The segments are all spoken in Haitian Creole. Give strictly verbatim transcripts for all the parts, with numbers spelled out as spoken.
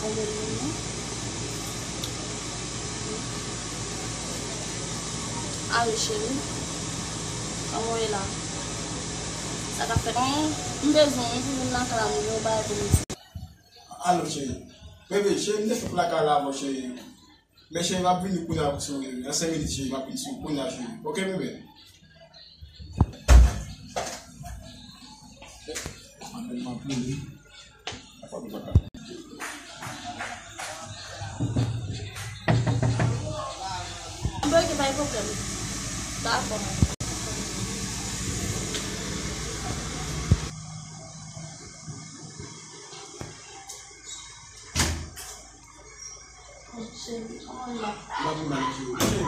Alo, cheri. Kòman w ye la? Sa k ap fèt? Mwen, m bezwen w wi pou vin lakay la, m gen yon bagay pou m di. Alo, cheri. Bebe, cheri, m te sot lakay la avan, cheri. Men, cheri, m ap vini kounye a sou, nan senk minit, cheri. M ap vini sou kounye a, cheri. Oke, bebe? Bon, ok, pa gen pwoblèm. Dakò. Cheri, kòman w ye la? M ap mal, cheri. Cheri,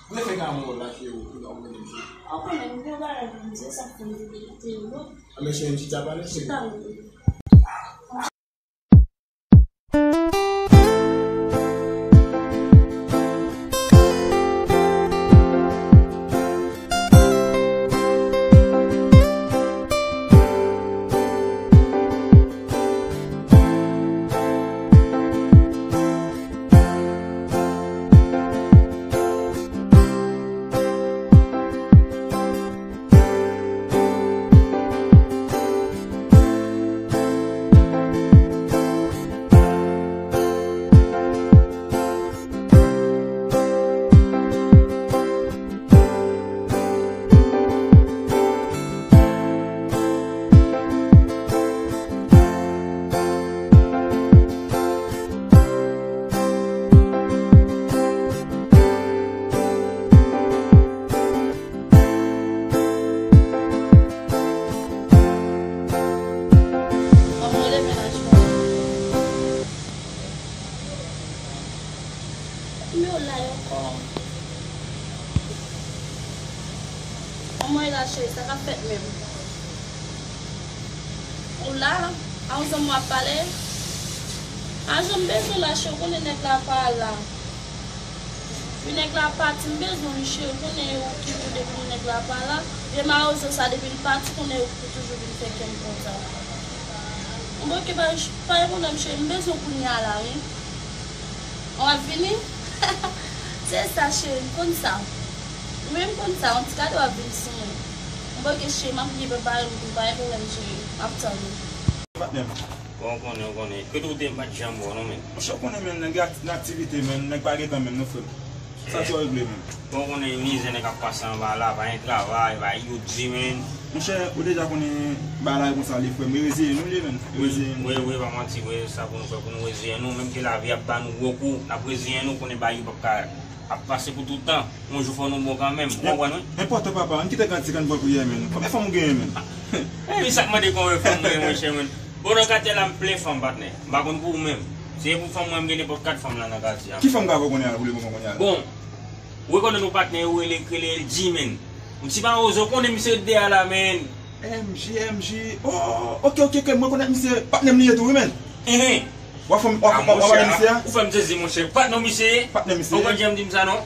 mwen fè ka mò la, cheri, pou nou mwen, cheri. Ou konnen, m gen bagay pou m di, se sa k fè m te kite yo. A, men cheri, m chita pale, cheri. Chita, bebe. Yo la yo ankò. Kòman w ye la, cheri? Sa k ap fèt menm? Ou la? A yon zanmi w ap pale? A jan m bezwen w la, cheri, ou konnen nèg la pa la. Wi, nèg la pati, m bezwen w wi, cheri, ou konnen yo toujou depi nèg la pa la. Vye mawozo sa, depi l pati, konnen yo toujou vin fè kè m kontan. Bon, ok, pa, pa gen pwoblèm, cheri, m bezwen w kounye a la, wi. W ap vini? Se sa, cheri, m konn sa. Wi, m konn sa, yon ti kado w ap vin sou mwen. Bon, ok, cheri, m ap byen prepare m tou, pa gen pwoblèm, cheri. M ap tann ou. Patnè m. Bon, ou konnen, ou konnen. Kote w te m pa t janm wè w non, men. Monchè, ou konnen, men, nèg ak-, nan aktivite, men, nèg pa gen tan, men, non, frè m. Sa ti w regle, men. Bon, ou konnen mizè nèg ap pase anba la, pa gen travay, pa gen youn di, men. Monchè, ou deja konnen bagay la e konsa li, frè m. Reziyen nou li, men. Reziyen nou. Wi, wi, pa manti, wi, sa pou nou fè, pou nou reziyen nou, menm ke lavi ap ba nou gwo kou, n ap reziyen nou, konnen bagay yo p ap ka ap pase pou tout tan. Yon jou fò nou bon kanmenm. Ou konprann, wi? Enpòtan, papa. Ann kite grandi, ann pran priyè, men. Konbyen fanm ou genyen, men? Ey, sa k mande konbyen fanm mwen, monchè, men. Bon, nan katye la, m plen fanm, patnè. M pa konn pou ou menm. Si e pou fanm mwen, m gen nenpòt kat fanm la nan katye a. Ki fanm ka fè w konnen a, ou vle konn konnen a? Bon, ou rekonèt yon patnè, yo rele, rele L G, men. Yon ti mawozo, konnen misye ret dèyè a la, men. M G, M G. Oh, ok, ok, ok, mwen konèt misye, patnè m li ye tou, wi, men. Enhen. W ap fè m, w ap, w ap, w ap pale misye a? Ou fè m sezi, monchè. Patnè misye ye? Patnè misye ye. Ou konn jan m di m sa, non?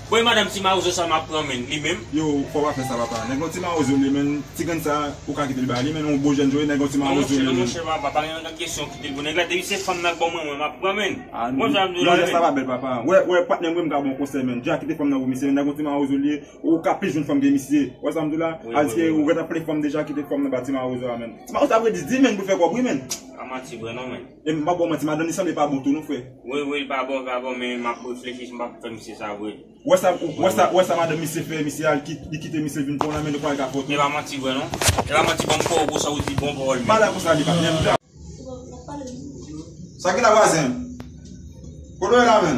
Bon, e madanm ti mawozo sa m ap pran, men, li menm? Yo, fò w pa fè sa, papa. Nèg lan ti mawozo li, men, ti grenn sa, ou ka kite l ba li, men, yon bon jèn jwe, nèg lan ti mawozo li, men. Non, monchè, non, monchè, papa, pa gen kesyon kite l pou nèg la. Depi se fanm nan k ban mwen, mwen, m ap pran, men. Ou konn jan m di w la, men. Sa pa bèl, papa. Wè, wè, patnè m, wi, m ka ba w yon konsèy, men. Dja kite fanm nan pou misye, men, nèg lan ti mawozo li ye, ou ka plis jwenn fanm ke misye. Wè sa m di w la? Wi, wi, wi. Adiske ou gentan plen fanm deja, kite fanm nan ba ti mawozo a, men. Ti mawozo ap redi di, men, pou fè kòb, wi, men. Pa manti vre, non, men. E m pa ba w manti, madanm li sanble pa bon tou, non, frè. Wi, wi, li pa bon, li pa bon, men m ap reflechi si m pa fè misye sa vre. Wè sa, wè sa, wè sa madanm misye fè, misye al kit-, li kite misye vin pran w la, men li kwè l ka fè w tou. E pa manti vre, non. E pa manti, bon, m kwè w pou sa ou di, bon pawòl, men. Pale konsa, li pa menm. Sa ki la, vwazen? Kote w ye la, men?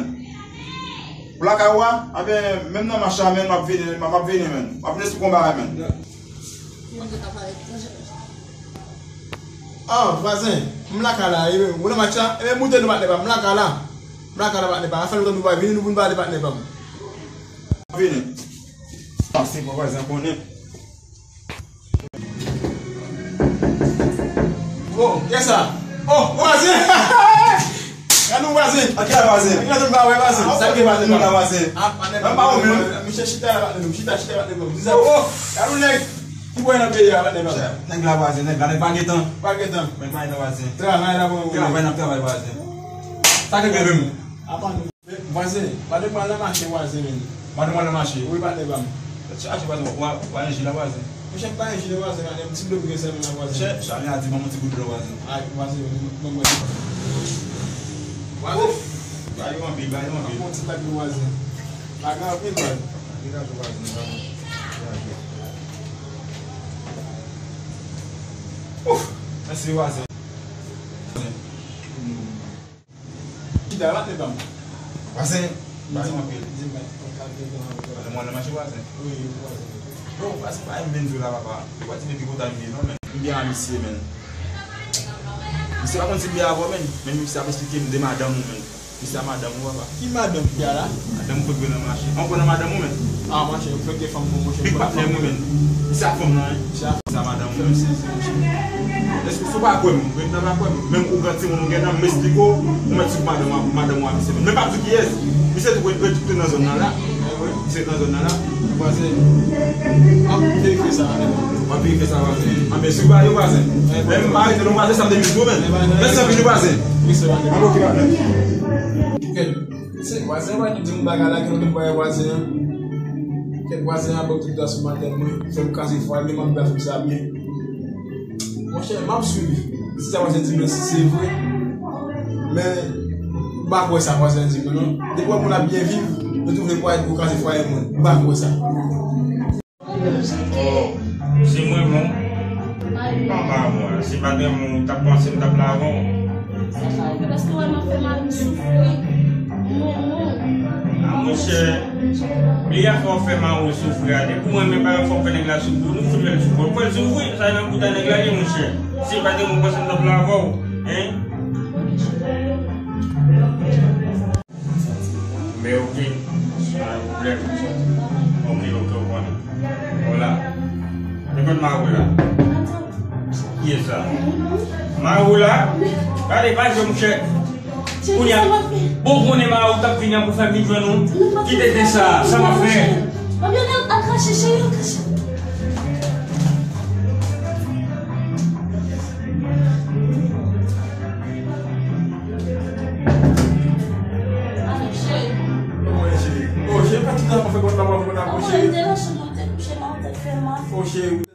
Ou lakay ou a? Anben, menm nan mach la, men, m ap vini, m ap vini, men. M ap vini sou konba a, men. Ah, vwazen, m lakay la, e, ou nan match la? E, moute nou, patnè pa m, m lakay la. M lakay la, patnè pa m. Afè nou, nou pa vini, nou vin pale, patnè pa m. Vini. Ah, se bon, vwazen konnen. Oh, kiyès sa? Oh, vwazen! Gade yon vwazen. Antre la, vwazen. Antre la, vwazen. Sa ki vwazen la, vwazen? Ah, patnè pa m. Menm pa ou menm. Misye chita la, patnè, chita, chita, patnè. Oh, oh. Gade yon nèg ki bwè nan peyi a, patnè pa m. Nèg la, vwazen, nèg la, nèg pa gen tan. Pa gen tan. Nèg pa gen tan, vwazen. Travay la, bon. Travay, n ap travay, vwazen. Sa k gen menm? Apa nou. Vwazen, pa de pral nan mache vwazen menm. Pa de pral nan mache. Wi, pa de bam. Chache vwazen, w a, w a enji la vwazen. Monchè, m pa enji la vwazen, gade yon ti dlo m gen sèlman la vwazen. Chè, Chami a di ban m yon ti gout dlo vwazen. Ay, vwazen, mwen mwen. Vwazen. Ba yo anpil, ba yo anpil. Yon ti bag dlo vwazen. Bagay anpil, vwazen. Anpil gaz vwazen, vwazen. Ouf! Mèsi vwazen. Chita la, te ban m. Vwazen, ba yo anpil. Di m, di m, Vwazen, mwen nan mache vwazen. Wi, vwazen. Bon, vwazen, pa yon menm jou la, papa. Ou pa ti depi kontan m ye, non, men. M byen a misye, men. Misye pa konn si m byen avè w, men. Men misye ap esplike m de madanm ou, men. Misye a madanm ou, papa. Ki madanm ki a la? Madanm ou fèk jwenn nan mache. Ankò nan madanm ou, men. Ah, monchè, ou fèk gen fanm, monchè. Big patnè mwen, men. Misye a fanm nan, hein. Sa madanm ou menm. Èske si w pa kwè m, ret nan pa kwè m. Menm ou gran timoun ou gen nan, m esplike w, ou mèt swiv madanm, madanm ou a misye menm. Men pa di kiyès. Misye tou ret, ret tou nan zòn nan la. Misye nan zòn nan la. Vwazen. Ap verifye sa, vwazen. W ap verifye sa, vwazen. Anben si w pa yo, vwazen. Menm pa rete non, vwazen, sa m te vin tou menm. Mèsi anpil, vwazen. Wi, se vwazen. Anben, ok, vwazen. Se vwazen, vwazen, di m bagay la, ki nou te voye vwazen an. Kèk vwazen an, bon, tout sou madanm mwen, fè m kraze fwa, li, m ap ba fè m sa byen. Monchè, m ap swiv. Si sa vwazen di m nan, si se vre. Men, m pa kwè sa vwazen an di m, non. Depi wè moun ap byen viv, yo tou vle pou kraze fwaye moun. M pa kwè sa. Oh, se mwen menm. Anba mwen, si pa t renmen w, w t ap panse m t ap lave w. Sa fè w, paske w wè m ap fè mari m soufri. Non, non. Ah, monchè, li a fè w fè mari w soufri a. Depi w renmen pa fè w fè nèg la soufri, nou fout fè l soufri. Fè l soufri, sa nan bouda nèg la ye, monchè. Si pa t renmen w, w panse m t ap lave w, hein? Men ok, pa gen pwoblèm. Ok, ok, ou konnen. Hola. Se kot mari w la? Kiyès sa? Mari w la? Gade, pa jwe, monchè. Kounye a, bon, konnen mari w t ap vini an pou fè m vin jwenn ou. Kite de sa, sa m ap fè. Al krache, cheri, al krache. Mwen, cheri. Oh, cheri, pa tout tan ap fè konn la, pa konn la, cheri. Oh, cheri.